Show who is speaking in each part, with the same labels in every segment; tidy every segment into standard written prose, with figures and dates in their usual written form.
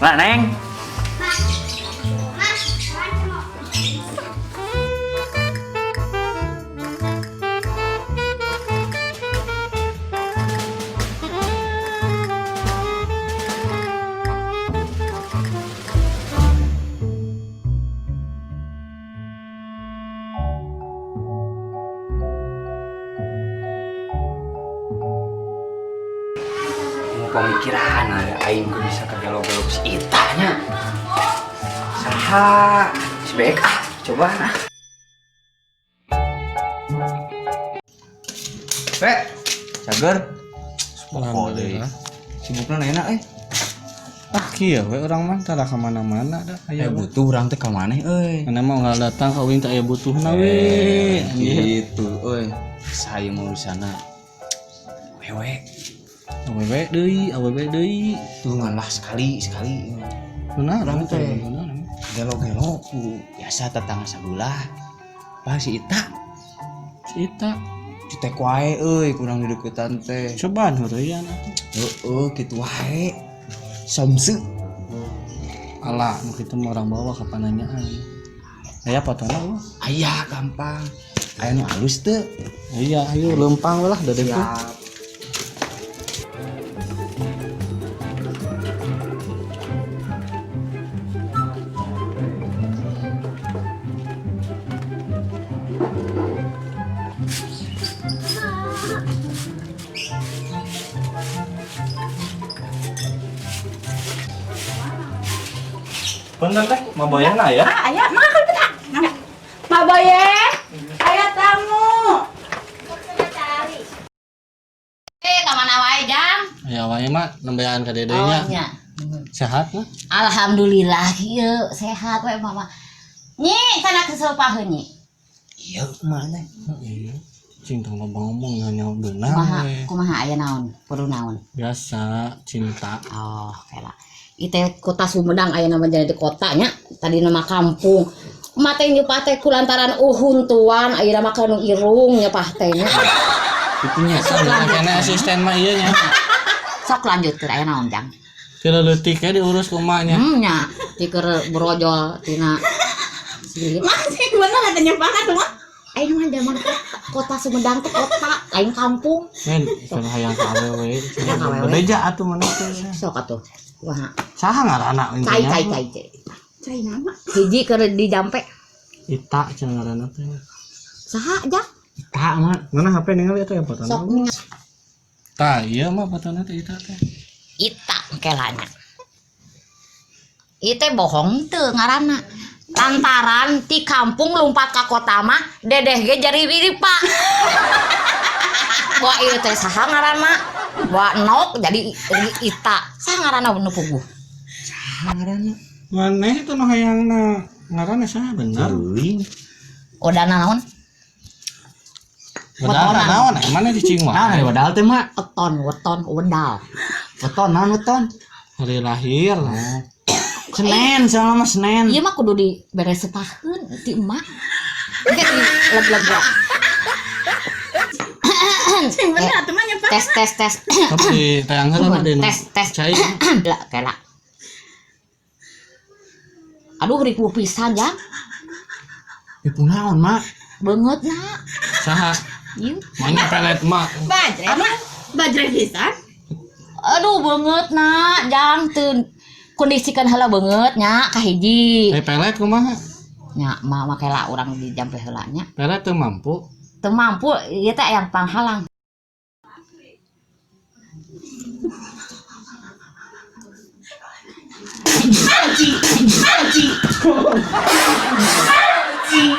Speaker 1: Lah, Neng. Mau pemikiran aing ku bisa kagelo-gelo si Ita nya. Saha? Si Bek ah, coba ah. Bek, cager.
Speaker 2: Alhamdulillah.
Speaker 1: Sibukna enak eh.
Speaker 2: Ah kieu we urang mah tara ka mana-mana dah.
Speaker 1: Aya
Speaker 2: Aya
Speaker 1: butuh urang teh ka maneh euy.
Speaker 2: Mana mah nggak datang ka uing teh aya butuhna we.
Speaker 1: Gitu euy. Saya mau di sana. Wewe,
Speaker 2: Awewe deui, awewe deui.
Speaker 1: tulungan lah sekali sekali.
Speaker 2: Benar
Speaker 1: Urang teh.
Speaker 2: benar.
Speaker 1: Gelo-gelo ku biasa tetangga sabelah. Apa si Ita?
Speaker 2: Si Ita
Speaker 1: Cetek wae euy kurang di deketan teh.
Speaker 2: cobaan heureuyan atuh.
Speaker 1: Heeh, kitu wae. Somse.
Speaker 2: Alah, nu kitu mah orang bawa kapan nanyaan. Aya potona lu?
Speaker 1: Aya gampang. Aya nu alus teu?
Speaker 2: Iya, ayo lempang we lah da teh.
Speaker 1: Siap.
Speaker 2: Punten teh, maboyehna aya?
Speaker 3: Ah, aya, mangga ka lebet ah. Mangga. Maboyeh, aya tamu.
Speaker 4: Eh, ka mana wae, Jang?
Speaker 2: Aya wae mah nembean ka deui
Speaker 4: Oh,
Speaker 2: nya.
Speaker 4: nya.
Speaker 2: Sehat mah?
Speaker 4: Alhamdulillah, ieu sehat we mama. Nyi, sana kesepaheun nyi.
Speaker 1: Iya, mana?
Speaker 2: Iya. Cing tong loba ngomong nya beunang
Speaker 4: Kumaha,
Speaker 2: we.
Speaker 4: kumaha aya naon? Perlu naon?
Speaker 2: Biasa cinta.
Speaker 4: Oh, kela. Ite kota Sumedang aya nama jadi kotanya, tadi nama kampung. Mate nyepah teh kulantaran uhuntuan aya nama kanu irung nyepah teh nya.
Speaker 1: Itunya.
Speaker 2: Kena asisten mah ieu nya.
Speaker 4: Sok lanjutkeun aya naon, Jang?
Speaker 2: Teu leutik we diurus ku emak nya.
Speaker 4: Nya, tiker brojol tina silip.
Speaker 3: Masih bener ada nyepahan tuh mah.
Speaker 4: Ayo mah zaman kota Sumedang teh kota, lain kampung.
Speaker 2: Men, cenah hayang ka awewe.
Speaker 4: Hayang ka awewe.
Speaker 2: Bebeja atuh mana teh.
Speaker 4: Sok atuh. Wah,
Speaker 2: Saha ngaranna
Speaker 4: cai
Speaker 2: intinya?
Speaker 4: cai cai cai.
Speaker 3: Cai nama.
Speaker 4: Hiji keur dijampe.
Speaker 2: Ita cenah ngaranna teh.
Speaker 4: Saha Jang?
Speaker 1: Ita mah.
Speaker 2: Mana HP ningali atuh ya potona?
Speaker 4: Sok ningal.
Speaker 2: Tah, ieu mah potona teh Ita teh.
Speaker 4: Ita kelanya. Ieu teh bohong teu ngaranna. Lantaran ti kampung lumpat ka kota mah dedeh ge jari wiripa. Wah ieu teh saha ngaranna? Wah nok jadi Ita. Saha ngaranna nu puguh?
Speaker 1: Saha ngaranna?
Speaker 2: Maneh itu nu hayangna ngaranna saha bener?
Speaker 1: Teuing.
Speaker 4: Odana naon?
Speaker 2: Wedal naon eh mana cicing
Speaker 1: Nah,
Speaker 2: wae.
Speaker 1: wadal teh mak.
Speaker 4: Weton, weton, wedal.
Speaker 1: Weton naon weton?
Speaker 2: Hari lahir.
Speaker 1: Senin, sama mah Senin.
Speaker 4: Ieu mah kudu dibere sepaheun ti emak. Engke di leg-leg.
Speaker 3: Sing bener atuh mah nyepahan.
Speaker 4: Tes tes tes.
Speaker 2: Tapi tayang heula mah deui.
Speaker 4: Tes tes.
Speaker 2: Cai.
Speaker 4: Lah kela. Aduh ripuh pisan jang.
Speaker 1: Ibu naon mak?
Speaker 4: Beungeut na.
Speaker 2: Saha?
Speaker 4: Ieu.
Speaker 2: Mana pelet mak?
Speaker 3: Bajre mah. Bajre pisan.
Speaker 4: Aduh beungeut na jang teu kondisikan heula beungeut nya kahiji.
Speaker 2: Eh pelet kumaha?
Speaker 4: Nya mah make lah urang di jampe heula nya.
Speaker 2: Pelet teu mampu.
Speaker 4: Teu mampu ieu teh yang panghalang.
Speaker 3: Anjing, anjing. Anjing.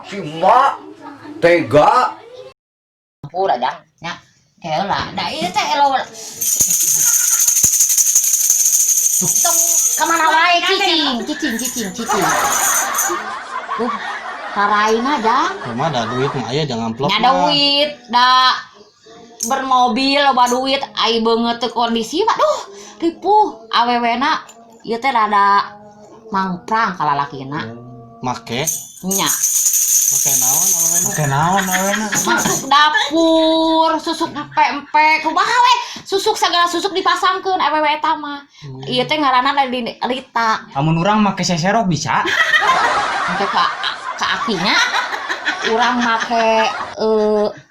Speaker 1: Si mak tega.
Speaker 4: Mampu lah jang nya. Heula da ieu teh elo. Tong kamana wae cicing, cicing, cicing, cicing. Karaina jang.
Speaker 2: Kumaha da duit mah aya jangan amplop.
Speaker 4: Nya duit da bermobil loba duit ai beungeut teu kondisi mah duh ripuh awewena ieu teh rada mangprang ka lalakina.
Speaker 2: Make
Speaker 4: Nya.
Speaker 2: make naon awewena?
Speaker 1: Make naon awewena?
Speaker 4: Masuk dapur, susuk empe-empe, kumaha we? Susuk segala susuk dipasangkeun awewe eta mah. Ieu teh ngaranna Rita.
Speaker 1: Amun urang make seserok bisa.
Speaker 4: Make ka akinya urang make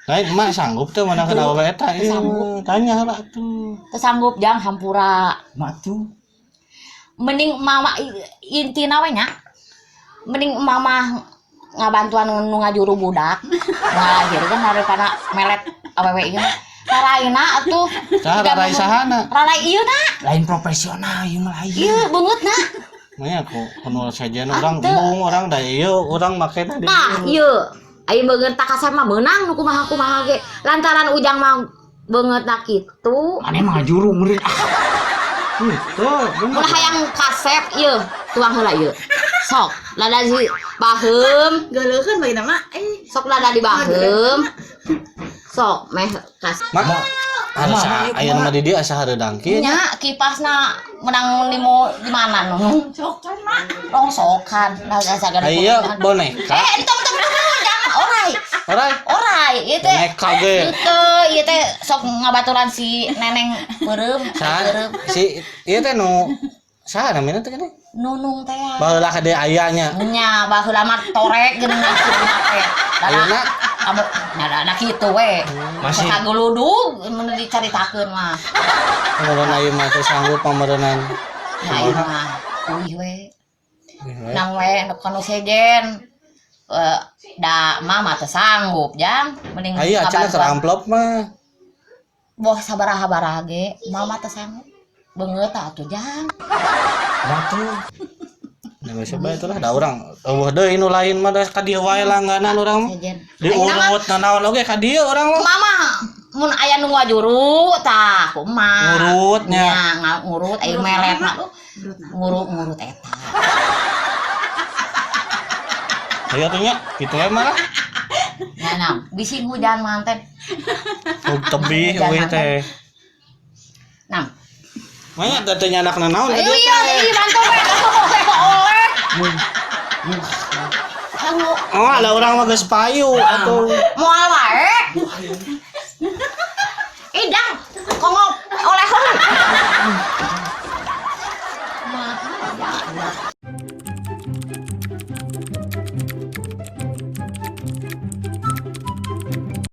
Speaker 2: Lain emak sanggup teh mana kana awewe eta ieu.
Speaker 4: Sanggup.
Speaker 2: Tanya lah tuh.
Speaker 4: Teu sanggup jang hampura.
Speaker 1: Mak tuh.
Speaker 4: Mending mama intina we nya. Mending mama ngabantuan nu ngajuru budak ngalahirkeun daripada melet awewe ieu. Raraina atuh.
Speaker 2: Tah rarai sahana?
Speaker 4: Rarai ieu na.
Speaker 1: Lain profesional ieu mah lain.
Speaker 4: Ieu beungeutna.
Speaker 2: Maya ku kuno sajian urang
Speaker 4: Teu.
Speaker 2: embung urang da ieu urang make tadi.
Speaker 4: Tah ieu. Aya beungeut tak kasar mah meunang nu kumaha-kumaha ge. Lantaran Ujang mah beungeutna kitu.
Speaker 1: Maneh mah ngajuru meureun ah.
Speaker 2: Tuh, bener.
Speaker 4: Ulah hayang kasep ieu, tuang heula ieu. Sok, lada di baheum,
Speaker 3: Geuleukeun bae nama. Eh,
Speaker 4: sok lada di baheum. Sok meh kas.
Speaker 2: Mak, harus aya nama di dieu asa hareudang kieu.
Speaker 4: Nya kipasna menang di mo di mana nu?
Speaker 3: rongsokan mak.
Speaker 4: Rongsokan. Nah, asa gede.
Speaker 2: Ayo boneka.
Speaker 4: Eh, entong entong entong, jangan orai.
Speaker 2: Orai.
Speaker 4: Orai, ieu teh.
Speaker 2: Boneka ge.
Speaker 4: Itu, ieu teh sok ngabaturan si Neneng beureum,
Speaker 2: Saha
Speaker 4: beureum.
Speaker 2: si ieu teh nu saha namina teh gini?
Speaker 4: Nunung teh.
Speaker 2: Baheula ka deui aya nya.
Speaker 4: Nya baheula mah torek geuning teh.
Speaker 2: Ayeuna
Speaker 4: Kamu nah nah kitu we.
Speaker 1: Masih.
Speaker 4: Kaguludug mun dicaritakeun mah.
Speaker 2: meureun ieu mah teu sanggup pameureunan.
Speaker 4: Nah ieu mah uih we. Nang we nu kanu sejen. Eh, da mama teu sanggup jang mending
Speaker 2: Ayo cenah keur
Speaker 4: ngabantuan.
Speaker 2: amplop mah.
Speaker 4: Boh sabaraha-baraha ge mama teu sanggup. Beungeut atuh jang.
Speaker 1: Mak tuh.
Speaker 2: Nah, geus bae itulah da urang eueuh deui nu lain mah da ka dieu wae langganan urang mah.
Speaker 4: Sejen. Ayeuna mah
Speaker 2: Diurut nanaon oge ka dieu urang mah.
Speaker 4: Mama mun aya nu ngajuru tah kumaha.
Speaker 2: Ngurutnya.
Speaker 4: Nya ngurut aya melet mah.
Speaker 3: Ngurut na.
Speaker 4: Ngurut-ngurut eta.
Speaker 2: Ayo atuh nya, kitu we mah lah.
Speaker 4: Nah, nah, bisi hujan manten.
Speaker 2: Tug tebih eueuh teh.
Speaker 4: Nah,
Speaker 2: Manya teh teh nyanak nanaon ka
Speaker 4: ayo
Speaker 2: dieu
Speaker 4: iya,
Speaker 2: teh.
Speaker 4: iya bantu we, oleh. Anu
Speaker 2: Oh, ada urang mah geus payu atuh.
Speaker 4: moal wae.